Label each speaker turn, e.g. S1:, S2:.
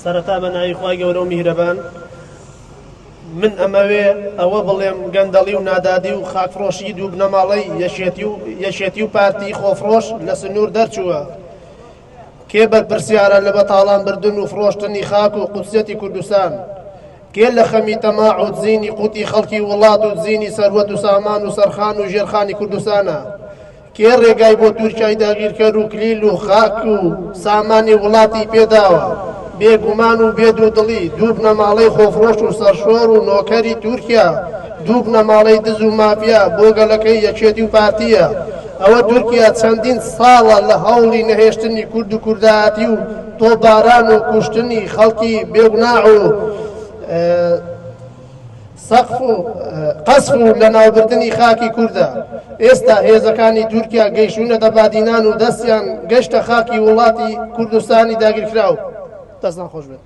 S1: سەرەتا بە ناوی خوای گەورە و میهرەبان من ئەمەوێ ئەوە بڵێم گەندەڵی و نادادی و خاکفرۆشی دوو بنەماڵەی یەکێتی و یەکێتی و پارتی خۆفرۆش لە سنوور دەرچووە. کێ بەرپرسیارە لە بەتاڵان بردن و فرۆشتنی خاک و قودسیەتی کوردستان؟ کێ لە خەمی تەماع و دزینی قوتی خەڵکی وڵات و دزینی سەروەت و سامان و سەرخان و ژێرخانی کوردستانە؟ کێ ڕێگای بۆ تورکیای داگیرکەر و کلیل و خاک و سامانی وڵاتی پێداوە؟ بێگومان و بێ دوودڵی دوو بنەماڵەی خۆفرۆش و سەرشۆڕ و نۆکەری تورکیا، دوو بنەماڵەی دز و مافیا بۆ گەلەکەی یەکێتی و پارتییە. ئەوە تورکیا چەندین ساڵە لە هەوڵی نەهێشتنی کورد و کوردایەتی و تۆپباران و کوشتنی خەڵکی بێگوناح و سەقف و قەسف و لەناوبردنی خاکی کوردە. ئێستا هێزەکانی تورکیا گەیشتوونەتە بادینان و دەستیان گەشتە خاکی وڵاتی کوردستانی داگیرکراو. دەستان خۆش بێت.